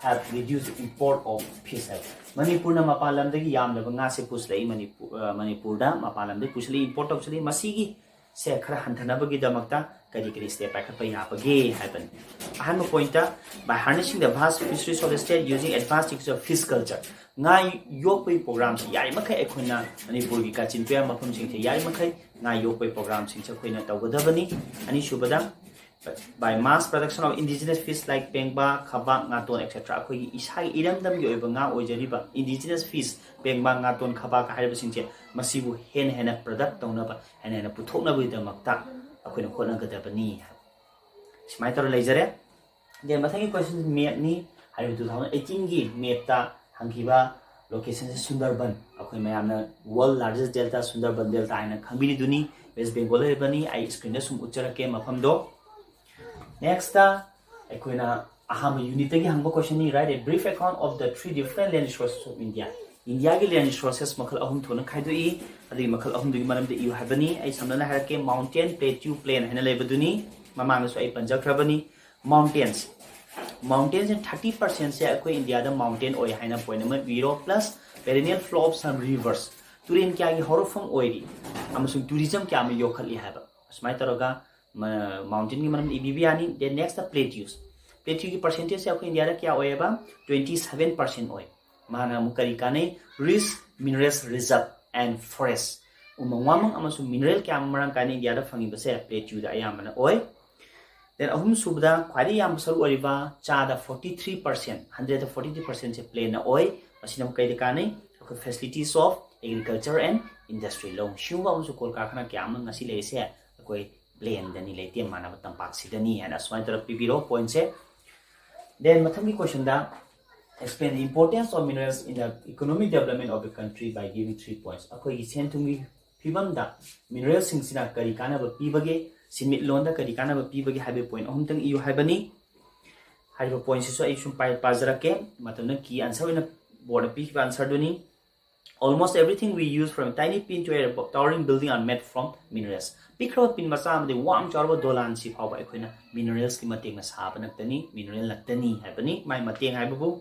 have reduced import of fish ꯍꯥꯏ꯫ ꯃꯅꯤꯄꯨꯔꯅ ꯃꯄꯥꯟ ꯂꯝꯗꯒꯤ ꯌꯥꯝꯂꯕ ꯉꯥꯁꯦ ꯄꯨꯁꯤꯜꯂꯛꯏ ꯃꯅꯤꯄꯨꯔ, ꯑ, ꯃꯅꯤꯄꯨꯔꯗ ꯃꯄꯥꯟ ꯂꯝꯗꯒꯤ ꯄꯨꯁꯤꯜꯂꯛꯏ, import ꯇꯧꯁꯤꯜꯂꯛꯏ, ꯃꯁꯤꯒꯤ ꯁꯦ ꯈꯔ ꯍꯟꯊꯅꯕꯒꯤꯗꯃꯛꯇ ꯀꯔꯤ ꯀꯔꯤ step ꯄꯥꯏꯈꯠꯄ ꯌꯥꯕꯒꯦ ꯍꯥꯏꯕꯅꯤ꯫ ꯑꯍꯥꯟꯕ pointꯇ, by harnessing the vast fisheries of the state using advanced techniques of fish culture, ꯉꯥ ꯌꯣꯛꯄꯒꯤ programꯁꯤ ꯌꯥꯔꯤꯃꯈꯩ ꯑꯩꯈꯣꯏꯅ ꯃꯅꯤꯄꯨꯔꯒꯤ ꯀꯥꯆꯤꯟ ꯀꯣꯌꯥ ꯃꯐꯝꯁꯤꯡꯁꯦ ꯌꯥꯔꯤꯃꯈꯩ ꯉꯥ ꯌꯣꯛꯄꯒꯤ programꯁꯤꯡꯁꯦ ꯑꯩꯈꯣꯏꯅ ꯇꯧꯒꯗꯕꯅꯤ꯫ ꯑꯅꯤꯁꯨꯕꯗ, by mass production of indigenous fish like ꯄꯦꯡꯕꯥ, ꯈꯥꯕꯥꯛ, ꯉꯥꯇꯣꯟ, et cetera, ꯑꯩꯈꯣꯏꯒꯤ ꯏꯁꯥꯒꯤ ꯏꯔꯝꯗꯝꯒꯤ ꯑꯣꯏꯕ ꯉꯥ ꯑꯣꯏꯖꯔꯤꯕ indigenous fish, ꯄꯦꯡꯕꯥ, ꯉꯥꯇꯣꯟ, ꯈꯥꯕꯥꯛ ꯍꯥꯏꯔꯤꯕꯁꯤꯡꯁꯦ, ꯃꯁꯤꯕꯨ ꯍꯦꯟꯅ ꯍꯦꯟꯅ product ꯇꯧꯅꯕ, ꯍꯦꯟꯅ ꯍꯦꯟꯅ ꯄꯨꯊꯣꯛꯅꯕꯒꯤꯗꯃꯛꯇ ꯑꯩꯈꯣꯏꯅ ꯍꯣꯠꯅꯒꯗꯕꯅꯤ ꯍꯥꯏꯕ꯫ ꯁꯨꯃꯥꯏꯅ ꯇꯧꯔ ꯂꯩꯖꯔꯦ꯫ Then ꯃꯊꯪꯒꯤ question mapꯅꯤ꯫ ꯍꯥꯏꯔꯤꯕ two thousand eighteenꯒꯤ mapꯇ ꯍꯪꯈꯤꯕ locationꯁꯦ ꯁꯨꯟꯗꯔꯕꯟ, ꯑꯩꯈꯣꯏ ꯃꯌꯥꯝꯅ world largest delta, ꯁꯨꯟꯗꯔꯕꯟ delta ꯍꯥꯏꯅ ꯈꯪꯕꯤꯔꯤꯗꯨꯅꯤ꯫ West Bengal ꯂꯩꯔꯤꯕꯅꯤ꯫ ꯑꯩ screenꯗ ꯁꯨꯝ ꯎꯠꯆꯔꯛꯀꯦ ꯃꯐꯝꯗꯣ꯫ Next ꯑꯩꯈꯣꯏꯅ ꯑꯍꯥꯟꯕ unit ꯇꯒꯤ ꯍꯪꯕ question ꯅꯤ, write a brief account of the three different land resources of India. ꯏꯟꯗꯤꯌꯥꯒꯤ land resources ꯃꯈꯜ ꯑꯍꯨꯝ ꯊꯣꯛꯅ ꯈꯥꯏꯗꯣꯛꯏ꯫ ꯑꯗꯨꯒꯤ ꯃꯈꯜ ꯑꯍꯨꯝꯗꯨꯒꯤ ꯃꯔꯝꯗ ꯏꯌꯨ ꯍꯥꯏꯕꯅꯤ꯫ ꯑꯩ ꯁꯝꯂꯞꯅ ꯍꯥꯏꯔꯛꯀꯦ, mountain, plateau, plain ꯍꯥꯏꯅ ꯂꯩꯕꯗꯨꯅꯤ꯫ ꯃꯃꯥꯡꯗꯁꯨ ꯑꯩ ꯄꯟꯖꯈ꯭ꯔꯕꯅꯤ꯫ Mountains, mountains ꯁꯦ thirty percent ꯁꯦ ꯑꯩꯈꯣꯏ ꯏꯟꯗꯤꯌꯥꯗ mountain ꯑꯣꯏ ꯍꯥꯏꯅ point ꯑꯃ ꯏꯕꯤꯔꯣ, plus perennial flow of some rivers, ꯇꯨꯔꯦꯟ ꯀꯌꯥꯒꯤ ꯍꯧꯔꯛꯐꯝ ꯑꯣꯏꯔꯤ ꯑꯃꯁꯨꯡ tourism ꯀꯌꯥ ꯑꯃ ꯌꯣꯛꯈꯠꯂꯤ ꯍꯥꯏꯕ꯫ ꯑꯁꯨꯃꯥꯏꯅ ꯇꯧꯔꯒ mountain ꯒꯤ ꯃꯔꯝꯗ ꯏꯕꯤꯕ ꯌꯥꯅꯤ꯫ Then next plateaus, plateau ꯒꯤ percentage ꯁꯦ ꯑꯩꯈꯣꯏ ꯏꯟꯗꯤꯌꯥꯗ ꯀꯌꯥ ꯑꯣꯏꯌꯦꯕ? Twenty seven percent ꯑꯣꯏ꯫ ꯃꯥꯅ ꯑꯃꯨꯛ ꯀꯔꯤ ꯀꯥꯟꯅꯩ? Rich minerals reserve and forest, ꯎꯃꯪ ꯋꯥꯃꯪ ꯑꯃꯁꯨꯡ mineral ꯀꯌꯥ ꯑꯃ ꯃꯔꯥꯡ ꯀꯥꯏꯅ ꯏꯟꯗꯤꯌꯥꯗ ꯐꯪꯉꯤꯕꯁꯦ plateau ꯗ ꯑꯌꯥꯝꯕꯅ ꯑꯣꯏ꯫ Then ꯑꯍꯨꯝꯁꯨꯕꯗ ꯈ꯭ꯋꯥꯏꯗꯒꯤ ꯌꯥꯝꯕ ꯁꯔꯨꯛ ꯑꯣꯏꯔꯤꯕ ꯆꯥꯗ forty three percent, hundred forty three percent ꯁꯦ plain ꯅ ꯑꯣꯏ꯫ ꯃꯁꯤꯅ ꯑꯃꯨꯛ ꯀꯩꯗ ꯀꯥꯟꯅꯩ? ꯑꯩꯈꯣꯏ facilities of agriculture and industry, ꯂꯧꯎ ꯁꯤꯡꯎꯕ ꯑꯃꯁꯨꯡ ꯀꯣꯜ ꯀꯥꯔꯈꯥꯅ ꯀꯌꯥ ꯑꯃ ꯉꯁꯤ ꯂꯩꯔꯤꯁꯦ ꯑꯩꯈꯣꯏ plain ꯗꯅꯤ, ꯂꯩꯇꯦꯝ ꯃꯥꯟꯅꯕ ꯇꯝꯄꯥꯛꯁꯤꯗꯅꯤ ꯍꯥꯏꯅ ꯑꯁꯨꯃꯥꯏꯅ ꯇꯧꯔꯒ ꯄꯤꯕꯤꯔꯣ point ꯁꯦ꯫ Then ꯃꯊꯪꯒꯤ question the, explain the importance of minerals in the economic development of the country by giving three points. ꯑꯩꯈꯣꯏꯒꯤ ꯁꯦꯟ ꯊꯨꯝꯒꯤ ꯐꯤꯕꯝꯗ mineral ꯁꯤꯡꯁꯤꯅ ꯀꯔꯤ ꯀꯥꯟꯅꯕ ꯄꯤꯕꯒꯦ, ꯁꯦꯟꯃꯤꯠꯂꯣꯟꯗ ꯀꯔꯤ ꯀꯥꯟꯅꯕ ꯄꯤꯕꯒꯦ ꯍꯥꯏꯕꯒꯤ point ꯑꯍꯨꯝꯇꯪ ꯏꯌꯨ ꯍꯥꯏꯕꯅꯤ꯫ ꯍꯥꯏꯔꯤꯕ point ꯁꯤꯁꯨ ꯑꯩ ꯁꯨꯝ ꯄꯥꯏ-, ꯄꯥꯖꯔꯛꯀꯦ, ꯃꯇꯝꯅ key answer ꯑꯣꯏꯅ board ꯗ ꯄꯤꯈꯤꯕ answer ꯗꯨꯅꯤ꯫ Almost everything we use, from tiny pin to a towering building, are made from minerals. ꯄꯤꯛꯈ꯭ꯔꯕ pin ꯃꯆꯥ ꯑꯃꯗꯤ ꯋꯥꯡ ꯆꯥꯎꯔꯕ ꯗꯣꯂꯥꯟꯁꯤ ꯐꯥꯎꯕ ꯑꯩꯈꯣꯏꯅ minerals ꯀꯤ ꯃꯇꯦꯡꯅ ꯁꯥꯕ ꯉꯥꯛꯇꯅꯤ, mineral ꯉꯥꯛꯇꯅꯤ ꯍꯥꯏꯕꯅꯤ꯫ ꯃꯥꯏ ꯃꯇꯦꯡ ꯍꯥꯏꯕꯕꯨ,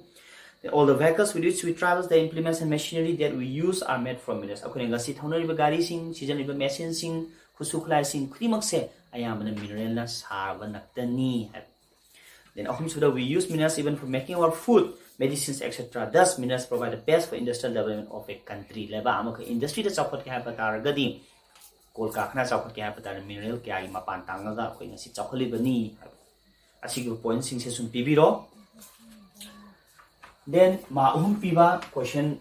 all the vehicles with which we travel, the implements and machinery that we use are made from minerals. ꯑꯩꯈꯣꯏꯅ ꯉꯁꯤ ꯊꯧꯅꯔꯤꯕ ꯒꯥꯔꯤꯁꯤꯡ, ꯁꯤꯖꯤꯟꯅꯔꯤꯕ machine ꯁꯤꯡ, ꯈꯨꯠꯁꯨ ꯈꯨꯠꯂꯥꯏꯁꯤꯡ ꯈꯨꯗꯤꯡꯃꯛꯁꯦ ꯑꯌꯥꯝꯕꯅ mineral ꯅ ꯁꯥꯕ ꯉꯥꯛꯇꯅꯤ ꯍꯥꯏꯕ꯫ Then ꯑꯍꯨꯝꯁꯨꯕꯗ, we use minerals even for making our food, medicines, et cetera. Thus, minerals provide the base for industrial development of a country. ꯂꯩꯕꯥꯛ ꯑꯃꯈꯛ industry ꯗ ꯆꯥꯎꯈꯠꯀꯦ ꯍꯥꯏꯕ ꯇꯥꯔꯒꯗꯤ, ꯀꯣꯜ ꯀꯥꯔꯈꯥꯅ ꯆꯥꯎꯈꯠꯀꯦ ꯍꯥꯏꯕ ꯇꯥꯔꯒꯗꯤ, mineral ꯀꯌꯥꯒꯤ ꯃꯄꯥꯟ ꯇꯥꯡꯉꯒ ꯑꯩꯈꯣꯏ ꯉꯁꯤ ꯆꯥꯎꯈꯠꯂꯤꯕꯅꯤ ꯍꯥꯏꯕ꯫ ꯑꯁꯤꯒꯤ point ꯁꯤꯡꯁꯦ ꯁꯨꯝ ꯄꯤꯕꯤꯔꯣ꯫ Then ꯃꯥ ꯑꯍꯨꯝ ꯄꯤꯕ question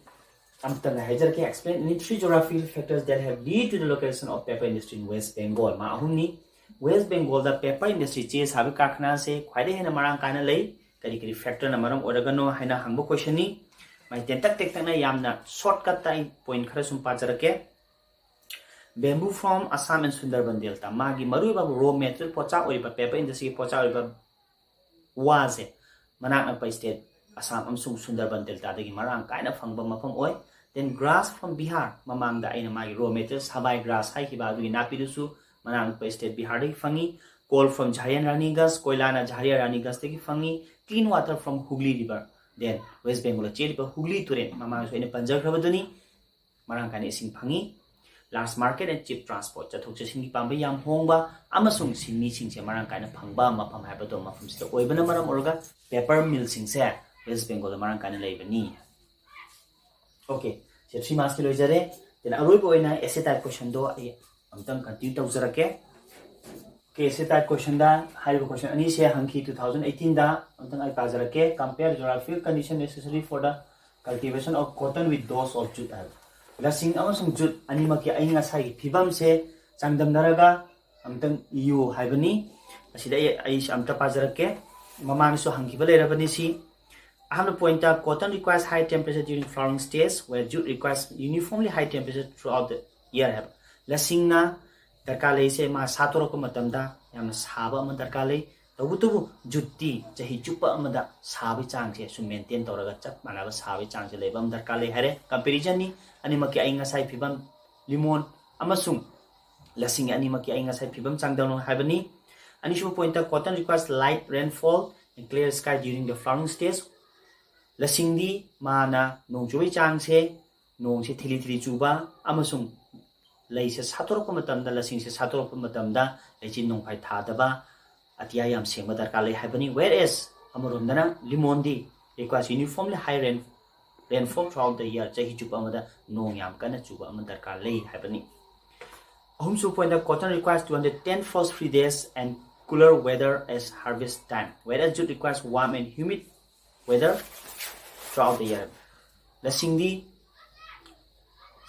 ꯑꯃꯇꯪꯒ ꯍꯥꯏꯖꯔꯛꯀꯦ꯫ Explain any three geographical factors that have lead to the location of paper industry in West Bengal. ꯃꯥ ꯑꯍꯨꯝꯅꯤ꯫ West Bengal ꯗ paper industry, ꯆꯦ ꯁꯥꯕꯒꯤ ꯀꯥꯔꯈꯥꯅꯥꯁꯦ ꯈ꯭ꯋꯥꯏꯗꯒꯤ ꯍꯦꯟꯅ ꯃꯔꯥꯡ ꯀꯥꯏꯅ ꯂꯩ꯫ ꯀꯔꯤ ꯀꯔꯤ factor ꯅ ꯃꯔꯝ ꯑꯣꯏꯔꯒꯅꯣ ꯍꯥꯏꯅ ꯍꯪꯕ question ꯅꯤ꯫ ꯃꯥꯏ ꯇꯦꯟꯇꯛ ꯇꯦꯛꯇꯛꯅ ꯌꯥꯝꯅ shortcut ꯇ ꯑꯩ point ꯈꯔ ꯁꯨꯝ ꯄꯥꯖꯔꯛꯀꯦ꯫ Bamboo from Assam and Sundarban Delta, ꯃꯥꯒꯤ ꯃꯔꯨꯑꯣꯏꯕ raw material ꯄꯣꯠꯆꯥꯛ ꯑꯣꯏꯔꯤꯕ, paper industry ꯒꯤ ꯄꯣꯠꯆꯥꯛ ꯑꯣꯏꯔꯤꯕ ꯋꯥꯁꯦ ꯃꯅꯥꯛ ꯅꯛꯄ state ꯑꯁꯥꯝ ꯑꯃꯁꯨꯡ ꯁꯨꯟꯗꯔꯕꯟ ꯗꯦꯜꯇꯥꯗꯒꯤ ꯃꯔꯥꯡ ꯀꯥꯏꯅ ꯐꯪꯕ ꯃꯐꯝ ꯑꯣꯏ꯫ Then grass from Bihar, ꯃꯃꯥꯡꯗ ꯑꯩꯅ ꯃꯥꯒꯤ raw material ꯁꯕꯥꯏ grass ꯍꯥꯏꯈꯤꯕ ꯑꯗꯨꯒꯤ ꯅꯥꯄꯤꯗꯨꯁꯨ ꯃꯅꯥꯛ ꯅꯛꯄ state ꯕꯤꯍꯥꯔꯗꯒꯤ ꯐꯪꯉꯤ꯫ Coal from Jharian Rani Ghas, ꯀꯣꯏꯂꯥꯅ ꯖꯍꯥꯔꯤꯌꯥ ꯔꯥꯅꯤ ꯘꯥꯁꯇꯒꯤ ꯐꯪꯉꯤ꯫ Clean water from Hooghly River, then West Bengal ꯗ ꯆꯦꯜꯂꯤꯕ ꯍꯨꯒ꯭ꯂꯤ ꯇꯨꯔꯦꯜ, ꯃꯃꯥꯡꯗꯁꯨ ꯑꯩꯅ ꯄꯟꯖꯈ꯭ꯔꯕꯗꯨꯅꯤ, ꯃꯔꯥꯡ ꯀꯥꯏꯅ ꯏꯁꯤꯡ ꯐꯪꯉꯤ꯫ Large market and cheap transport, ꯆꯠꯊꯣꯛ ꯆꯠꯁꯤꯟꯒꯤ ꯄꯥꯝꯕꯩ ꯌꯥꯝ ꯍꯣꯡꯕ ꯑꯃꯁꯨꯡ ꯁꯤꯟꯃꯤꯁꯤꯡꯁꯦ ꯃꯔꯥꯡ ꯀꯥꯏꯅ ꯐꯪꯕ ꯃꯐꯝ ꯍꯥꯏꯕꯗꯣ ꯃꯐꯝꯁꯤꯗ ꯑꯣꯏꯕꯅ ꯃꯔꯝ ꯑꯣꯏꯔꯒ paper millꯁꯤꯡꯁꯦ West Bengalꯗ ꯃꯔꯥꯡ ꯀꯥꯏꯅ ꯂꯩꯕꯅꯤ꯫ Okay, ꯁꯦ three marksꯀꯤ ꯂꯣꯏꯖꯔꯦ꯫ Then ꯑꯔꯣꯏꯕ ꯑꯣꯏꯅ essay type questionꯗꯣ ꯑꯩ ꯑꯃꯨꯛꯇꯪ continue ꯇꯧꯖꯔꯛꯀꯦ꯫ Okay, essay type questionꯗ ꯍꯥꯏꯔꯤꯕ question ꯑꯅꯤꯁꯦ ꯍꯪꯈꯤ two thousand eighteenꯗ꯫ ꯑꯃꯨꯛꯇꯪ ꯑꯩ ꯄꯥꯖꯔꯛꯀꯦ꯫ Compare geographical condition necessary for the cultivation of cotton with those of jute ꯍꯥꯏꯕ꯫ ꯂꯁꯤꯡ ꯑꯃꯁꯨꯡ ꯖꯨꯠ ꯑꯅꯤꯃꯛꯀꯤ ꯑꯏꯪ ꯑꯁꯥꯒꯤ ꯐꯤꯕꯝꯁꯦ ꯆꯥꯡꯗꯝꯅꯔꯒ ꯑꯃꯨꯛꯇꯪ ꯏꯌꯨ ꯍꯥꯏꯕꯅꯤ꯫ ꯑꯁꯤꯗ ꯑꯩ, ꯑꯩꯁꯦ ꯑꯝꯇ ꯄꯥꯖꯔꯛꯀꯦ꯫ ꯃꯃꯥꯡꯗꯁꯨ ꯍꯪꯈꯤꯕ ꯂꯩꯔꯕꯅꯤ ꯁꯤ꯫ ꯑꯍꯥꯟꯕ pointꯇ, cotton requires high temperature during flowering stage, where jute requires uniformly high temperature throughout the year ꯍꯥꯏꯕ꯫ ꯂꯁꯤꯡꯅ ꯗꯔꯀꯥꯔ ꯂꯩꯔꯤꯁꯦ ꯃꯥ ꯁꯥꯠꯇꯣꯔꯛꯄ ꯃꯇꯝꯗ ꯌꯥꯝꯅ ꯁꯥꯕ ꯑꯃ ꯗꯔꯀꯥꯔ ꯂꯩ꯫ ꯇꯧꯕꯇꯕꯨ ꯖꯨꯠꯇꯤ ꯆꯍꯤ ꯆꯨꯞꯄ ꯑꯃꯗ ꯁꯥꯕꯒꯤ ꯆꯥꯡꯁꯦ ꯁꯨꯝ maintain ꯇꯧꯔꯒ ꯆꯞ ꯃꯥꯟꯅꯕ ꯁꯥꯕꯒꯤ ꯆꯥꯡꯁꯦ ꯂꯩꯕ ꯑꯃ ꯗꯔꯀꯥꯔ ꯂꯩ ꯍꯥꯏꯔꯦ꯫ Comparisonꯅꯤ, ꯑꯅꯤꯃꯛꯀꯤ ꯑꯏꯪ ꯑꯁꯥꯒꯤ ꯐꯤꯕꯝ, ꯂꯤꯃꯣꯟ ꯑꯃꯁꯨꯡ ꯂꯁꯤꯡ ꯑꯅꯤꯃꯛꯀꯤ ꯑꯏꯪ ꯑꯁꯥꯒꯤ ꯐꯤꯕꯝ ꯆꯥꯡꯗꯝꯅꯧ ꯍꯥꯏꯕꯅꯤ꯫ ꯑꯅꯤꯁꯨꯕ pointꯇ, cotton requires light rainfall and clear sky during the flowering stage꯫ ꯂꯁꯤꯡꯗꯤ ꯃꯥꯅ ꯅꯣꯡ ꯆꯨꯕꯒꯤ ꯆꯥꯡꯁꯦ, ꯅꯣꯡꯁꯦ ꯊꯤꯂꯤ ꯊꯤꯂꯤ ꯆꯨꯕ ꯑꯃꯁꯨꯡ ꯂꯩꯁꯦ ꯁꯥꯠꯇꯣꯔꯛꯄ ꯃꯇꯝꯗ, ꯂꯁꯤꯡꯁꯦ ꯁꯥꯠꯇꯣꯔꯛꯄ ꯃꯇꯝꯗ ꯂꯩꯆꯤꯟ ꯅꯣꯡꯐꯥꯏ ꯊꯥꯗꯕ, ꯑꯇꯤꯌꯥ ꯌꯥꯝ ꯁꯦꯡꯕ ꯗꯔꯀꯥꯔ ꯂꯩ ꯍꯥꯏꯕꯅꯤ꯫ Whereas ꯑꯃꯔꯣꯝꯗꯅ ꯂꯤꯃꯣꯟꯗꯤ requires uniformly high rain, rainfall throughout the year, ꯆꯍꯤ ꯆꯨꯞꯄ ꯑꯃꯗ ꯅꯣꯡ ꯌꯥꯝ ꯀꯟꯅ ꯆꯨꯕ ꯑꯃ ꯗꯔꯀꯥꯔ ꯂꯩ ꯍꯥꯏꯕꯅꯤ꯫ ꯑꯍꯨꯝꯁꯨꯕ pointꯇ, cotton requires two hundred ten frost free days and cooler weather as harvest time, whereas jute requires warm and humid weather throughout the year꯫ ꯂꯁꯤꯡꯗꯤ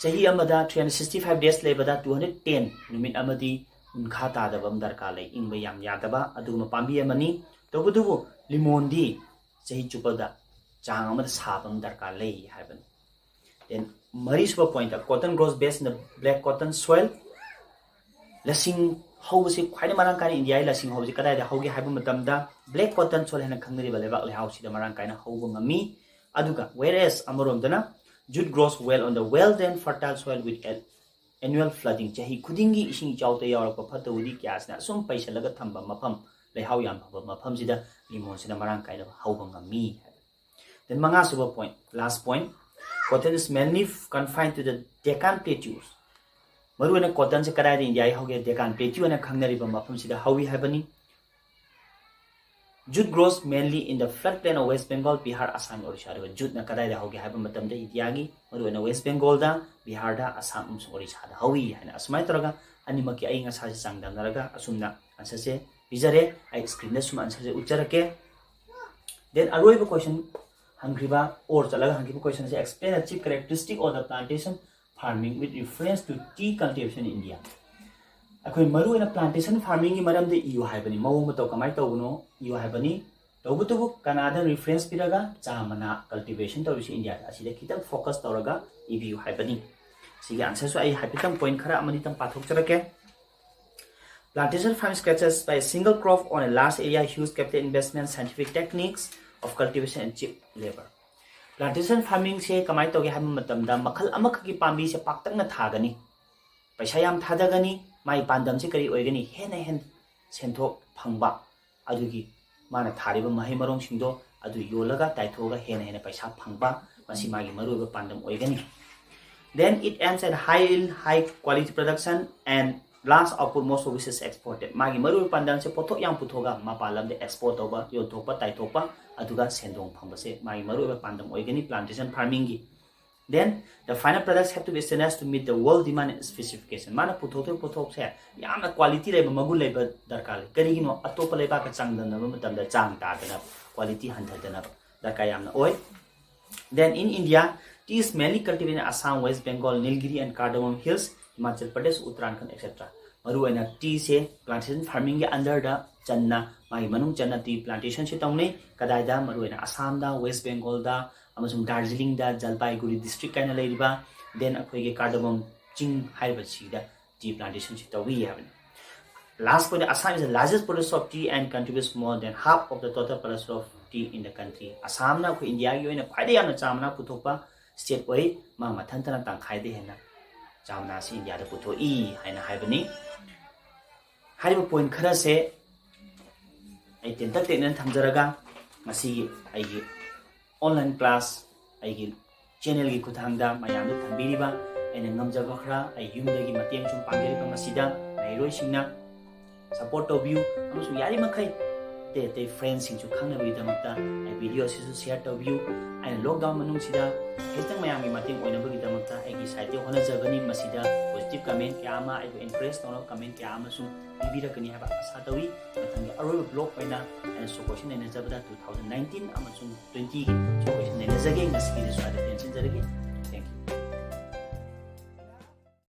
ꯆꯍꯤ ꯑꯃꯗ three hundred sixty five days ꯂꯩꯕꯗ two hundred ten ꯅꯨꯃꯤꯠ ꯑꯃꯗꯤ ꯎꯟꯈꯥ ꯇꯥꯗꯕ ꯑꯃ ꯗꯔꯀꯥꯔ ꯂꯩ, ꯏꯪꯕ ꯌꯥꯝ ꯌꯥꯗꯕ ꯑꯗꯨꯒꯨꯝꯕ ꯄꯥꯝꯕꯤ ꯑꯃꯅꯤ꯫ ꯇꯧꯕꯇꯕꯨ ꯂꯤꯃꯣꯟꯗꯤ ꯆꯍꯤ ꯆꯨꯞꯄꯗ ꯆꯥꯡ ꯑꯃꯗ ꯁꯥꯕ ꯑꯃ ꯗꯔꯀꯥꯔ ꯂꯩ ꯍꯥꯏꯕꯅꯤ꯫ ꯃꯔꯤꯁꯨꯕ point, cotton grows best in the black cotton soil. ꯂꯁꯤꯡ ꯍꯧꯕꯁꯤ ꯈ꯭ꯋꯥꯏꯗꯒꯤ ꯃꯔꯥꯡ ꯀꯥꯏꯅ ꯏꯟꯗꯤꯌꯥꯒꯤ ꯂꯁꯤꯡ ꯍꯧꯕꯁꯤ ꯀꯗꯥꯏꯗ ꯍꯧꯒꯦ ꯍꯥꯏꯕ ꯃꯇꯝꯗ black cotton soil ꯍꯥꯏꯅ ꯈꯪꯅꯔꯤꯕ ꯂꯩꯕꯥꯛ ꯂꯩꯍꯥꯎꯁꯤꯗ ꯃꯔꯥꯡ ꯀꯥꯏꯅ ꯍꯧꯕ ꯉꯝꯃꯤ꯫ ꯑꯗꯨꯒ whereas ꯑꯃꯔꯣꯝꯗꯅ jute grows well on the well drained fertile soil with annual flooding, ꯆꯍꯤ ꯈꯨꯗꯤꯡꯒꯤ ꯏꯁꯤꯡ ꯏꯆꯥꯎꯗ ꯌꯥꯎꯔꯛꯄ ꯐꯠꯇ ꯍꯥꯎꯗꯤ ꯀꯌꯥꯁꯤꯅ ꯑꯁꯨꯝ ꯄꯩꯁꯜꯂꯒ ꯊꯝꯕ ꯃꯐꯝ, ꯂꯩꯍꯥꯎ ꯌꯥꯝ ꯐꯕ ꯃꯐꯝꯁꯤꯗ ꯂꯤꯃꯣꯟꯁꯤꯅ ꯃꯔꯥꯡ ꯀꯥꯏꯅ ꯍꯧꯕ ꯉꯝꯃꯤ ꯍꯥꯏꯕ꯫ Then ꯃꯉꯥꯁꯨꯕ point, last point, cotton is mainly confined to the Deccan Plateaus. ꯃꯔꯨꯑꯣꯏꯅ cottonꯁꯦ ꯀꯗꯥꯏꯗ ꯏꯟꯗꯤꯌꯥꯒꯤ ꯍꯧꯒꯦ? Deccan Plateau ꯍꯥꯏꯅ ꯈꯪꯅꯔꯤꯕ ꯃꯐꯝꯁꯤꯗ ꯍꯧꯏ ꯍꯥꯏꯕꯅꯤ꯫ Jute grows mainly in the floodplain of West Bengal, Bihar, Assam, Odisha. ꯑꯗꯨꯒ juteꯅ ꯀꯗꯥꯏꯗ ꯍꯧꯒꯦ ꯍꯥꯏꯕ ꯃꯇꯝꯗ ꯏꯟꯗꯤꯌꯥꯒꯤ ꯃꯔꯨꯑꯣꯏꯅ West Bengalꯗ, ꯕꯤꯍꯥꯔꯗ, ꯑꯁꯥꯝ ꯑꯃꯁꯨꯡ ꯑꯣꯔꯤꯁꯥꯗ ꯍꯧꯏ ꯍꯥꯏꯅ ꯑꯁꯨꯃꯥꯏꯅ ꯇꯧꯔꯒ ꯑꯅꯤꯃꯛꯀꯤ ꯑꯏꯪ ꯑꯁꯥꯁꯦ ꯆꯥꯡꯗꯝꯅꯔꯒ ꯑꯁꯨꯝꯅ answerꯁꯦ ꯄꯤꯖꯔꯦ꯫ ꯑꯩ screenꯗ ꯁꯨꯝ answerꯁꯦ ꯎꯠꯆꯔꯛꯀꯦ꯫ Then ꯑꯔꯣꯏꯕ question ꯍꯪꯈ꯭ꯔꯤꯕ, or ꯆꯠꯂꯒ ꯍꯪꯈꯤꯕ questionꯁꯦ, explain the chief characteristic of the plantation farming with reference to tea cultivation in India. ꯑꯩꯈꯣꯏ ꯃꯔꯨꯑꯣꯏꯅ plantation farmingꯒꯤ ꯃꯔꯝꯗ ꯏꯌꯨ ꯍꯥꯏꯕꯅꯤ, ꯃꯑꯣꯡ ꯃꯇꯧ ꯀꯃꯥꯏꯅ ꯇꯧꯕꯅꯣ ꯏꯌꯨ ꯍꯥꯏꯕꯅꯤ꯫ ꯇꯧꯕꯇꯕꯨ ꯀꯅꯥꯗ reference ꯄꯤꯔꯒ ꯆꯥ ꯃꯅꯥ cultivation ꯇꯧꯔꯤꯁꯤ ꯏꯟꯗꯤꯌꯥꯗ, ꯑꯁꯤꯗ ꯈꯤꯇꯪ focus ꯇꯧꯔꯒ ꯏꯕꯤꯌꯨ ꯍꯥꯏꯕꯅꯤ꯫ ꯁꯤꯒꯤ answerꯁꯨ ꯑꯩ ꯍꯥꯏꯐꯦꯠꯇꯪ point ꯈꯔ ꯑꯃꯅꯤꯇꯪ ꯄꯥꯊꯣꯛꯆꯔꯛꯀꯦ꯫ Plantation farming characterized by a single crop on a large area, huge capital investment, scientific techniques of cultivation and cheap labor. Plantation farmingꯁꯦ ꯀꯃꯥꯏꯅ ꯇꯧꯒꯦ ꯍꯥꯏꯕ ꯃꯇꯝꯗ ꯃꯈꯜ ꯑꯃꯈꯛꯀꯤ ꯄꯥꯝꯕꯤꯁꯦ ꯄꯥꯛꯇꯛꯅ ꯊꯥꯒꯅꯤ, ꯄꯩꯁꯥ ꯌꯥꯝ ꯊꯥꯗꯒꯅꯤ, ꯃꯥꯒꯤ ꯄꯥꯟꯗꯝꯁꯦ ꯀꯔꯤ ꯑꯣꯏꯒꯅꯤ? ꯍꯦꯟꯅ ꯍꯦꯟꯅ ꯁꯦꯟꯊꯣꯛ ꯐꯪꯕ, ꯑꯗꯨꯒꯤ ꯃꯥꯅ ꯊꯥꯔꯤꯕ ꯃꯍꯩ ꯃꯔꯣꯡꯁꯤꯡꯗꯣ ꯑꯗꯨ ꯌꯣꯜꯂꯒ ꯇꯥꯏꯊꯣꯛꯑꯒ ꯍꯦꯟꯅ ꯍꯦꯟꯅ ꯄꯩꯁꯥ ꯐꯪꯕ, ꯃꯁꯤ ꯃꯥꯒꯤ ꯃꯔꯨꯑꯣꯏꯕ ꯄꯥꯟꯗꯝ ꯑꯣꯏꯒꯅꯤ꯫ Then it aims at high yield, high quality production and large output, most of which is exported. ꯃꯥꯒꯤ ꯃꯔꯨꯑꯣꯏꯕ ꯄꯥꯟꯗꯝꯁꯦ ꯄꯣꯠꯊꯣꯛ ꯌꯥꯝ ꯄꯨꯊꯣꯛꯑꯒ ꯃꯄꯥꯟ ꯂꯝꯗ export ꯇꯧꯕ, ꯌꯣꯟꯊꯣꯛꯄ, ꯇꯥꯏꯊꯣꯛꯄ, ꯑꯗꯨꯒ ꯁꯦꯟꯗꯣꯡ ꯐꯪꯕꯁꯦ ꯃꯥꯒꯤ ꯃꯔꯨꯑꯣꯏꯕ ꯄꯥꯟꯗꯝ ꯑꯣꯏꯒꯅꯤ plantation farmingꯒꯤ꯫ Then the final products have to be standardized to meet the world demand and specification. ꯃꯥꯅ ꯄꯨꯊꯣꯛꯇꯣꯏ ꯄꯣꯠꯊꯣꯛꯁꯦ ꯌꯥꯝꯅ quality ꯂꯩꯕ, ꯃꯒꯨꯟ ꯂꯩꯕ ꯗꯔꯀꯥꯔ ꯂꯩ꯫ ꯀꯔꯤꯒꯤꯅꯣ? ꯑꯇꯣꯞꯄ ꯂꯩꯕꯥꯛꯀ ꯆꯥꯡꯗꯝꯅꯕ ꯃꯇꯝꯗ ꯆꯥꯡ ꯇꯥꯗꯅꯕ, quality ꯍꯟꯊꯗꯅꯕ ꯗꯔꯀꯥꯔ ꯌꯥꯝꯅ ꯑꯣꯏ꯫ Then in India, tea is mainly cultivated in Assam, West Bengal, Nilgiri and Cardamom Hills, Himachal Pradesh, Uttarakhand, et cetera. ꯃꯔꯨꯑꯣꯏꯅ teaꯁꯦ plantation farmingꯒꯤ underꯗ ꯆꯟꯅ, ꯃꯥꯒꯤ ꯃꯅꯨꯡ ꯆꯟꯅ tea plantationꯁꯦ ꯇꯧꯅꯩ꯫ ꯀꯗꯥꯏꯗ? ꯃꯔꯨꯑꯣꯏꯅ ꯑꯁꯥꯝꯗ, West Bengalꯗ, ꯑꯃꯁꯨꯡ ꯗꯥꯔꯖꯤꯂꯤꯡꯗ ꯖꯜꯄꯥꯏꯒꯨꯔꯤ ꯗꯤꯁꯇ꯭ꯔꯤꯛ ꯍꯥꯏꯅ ꯂꯩꯔꯤꯕ, then ꯑꯩꯈꯣꯏꯒꯤ ꯀꯥꯔꯗꯥꯃꯝ ꯆꯤꯡ ꯍꯥꯏꯔꯤꯕꯁꯤꯗ ꯇꯤ ꯄ꯭ꯂꯥꯟꯇꯦꯁꯟꯁꯤ ꯇꯧꯏ ꯍꯥꯏꯕꯅꯤ꯫ Last point, Assam is the largest producer of tea and contributes more than half of the total production of tea in the country. ꯑꯁꯥꯝꯅ ꯑꯩꯈꯣꯏ ꯏꯟꯗꯤꯌꯥꯒꯤ ꯑꯣꯏꯅ ꯈ꯭ꯋꯥꯏꯗꯒꯤ ꯌꯥꯝꯅ ꯆꯥ ꯃꯅꯥ ꯄꯨꯊꯣꯛꯄ ꯁ꯭ꯇꯦꯠ ꯑꯣꯏ꯫ ꯃꯥ ꯃꯊꯟꯇꯅ ꯇꯪꯈꯥꯏꯗ ꯍꯦꯟꯅ ꯆꯥ ꯃꯅꯥꯁꯤ ꯏꯟꯗꯤꯌꯥꯗ ꯄꯨꯊꯣꯛꯏ ꯍꯥꯏꯅ ꯍꯥꯏꯕꯅꯤ꯫ ꯍꯥꯏꯔꯤꯕ ꯄꯣꯏꯟ ꯈꯔꯁꯦ ꯑꯩ ꯇꯦꯟꯇꯛ ꯇꯦꯟꯇꯛꯅ ꯊꯝꯖꯔꯒ, ꯉꯁꯤꯒꯤ ꯑꯩꯒꯤ ꯑꯣꯟꯂꯥꯏꯟ ꯀ꯭ꯂꯥꯁ ꯑꯩꯒꯤ ꯆꯦꯅꯦꯜꯒꯤ ꯈꯨꯠꯊꯥꯡꯗ ꯃꯌꯥꯝꯗ ꯊꯝꯕꯤꯔꯤꯕ ꯑꯩꯅ ꯉꯝꯖꯕ ꯈꯔ, ꯑꯩ ꯌꯨꯝꯗꯒꯤ ꯃꯇꯦꯡ ꯁꯨꯝ ꯄꯥꯡꯖꯔꯤꯕ ꯃꯁꯤꯗ ꯃꯍꯩꯔꯣꯏꯁꯤꯡꯅ ꯁꯄꯣꯔꯠ ꯇꯧꯕꯤꯌꯨ, ꯑꯃꯁꯨꯡ ꯌꯥꯔꯤꯃꯈꯩ ꯑꯇꯩ ꯑꯇꯩ ꯐ꯭ꯔꯦꯟꯁꯤꯡꯁꯨ ꯈꯪꯅꯕꯒꯤꯗꯃꯛꯇ ꯑꯩ ꯚꯤꯗꯤꯑꯣ ꯑꯁꯤꯁꯨ ꯁꯤꯌꯔ ꯇꯧꯕꯤꯌꯨ꯫ ꯑꯩꯅ ꯂꯣꯛꯗꯥꯎꯟ ꯃꯅꯨꯡꯁꯤꯗ ꯈꯤꯇꯪ ꯃꯌꯥꯝꯒꯤ ꯃꯇꯦꯡ ꯑꯣꯏꯅꯕꯒꯤꯗꯃꯛꯇ ꯑꯩꯒꯤ ꯁꯥꯏꯠꯇꯒꯤ ꯍꯣꯠꯅꯖꯕꯅꯤ꯫ ꯃꯁꯤꯗ ꯄꯣꯖꯤꯇꯤꯚ ꯀꯃꯦꯟ ꯀꯌꯥ ꯑꯃ, ꯑꯩꯕꯨ ꯑꯦꯟꯀꯔꯦꯖ ꯇꯧꯅꯕ ꯀꯃꯦꯟ ꯀꯌꯥ ꯑꯃꯁꯨ ꯄꯤꯕꯤꯔꯛꯀꯅꯤ ꯍꯥꯏꯕ ꯑꯥꯁꯥ ꯇꯧꯏ꯫ ꯃꯊꯪꯒꯤ ꯑꯔꯣꯏꯕ ꯕ꯭ꯂꯣꯛ ꯑꯣꯏꯅ ꯑꯩꯅ ꯁꯣ ꯀꯣꯏꯁꯟ ꯅꯩꯅꯖꯕꯗ two thousand nineteen ꯑꯃꯁꯨꯡ twenty ꯁꯣ ꯀꯣꯏꯁꯟ ꯅꯩꯅꯖꯒꯦ꯫ ꯉꯁꯤꯒꯤꯗꯤ ꯁ꯭ꯋꯥꯏꯗ ꯇꯦꯟꯁꯤꯟꯖꯔꯒꯦ꯫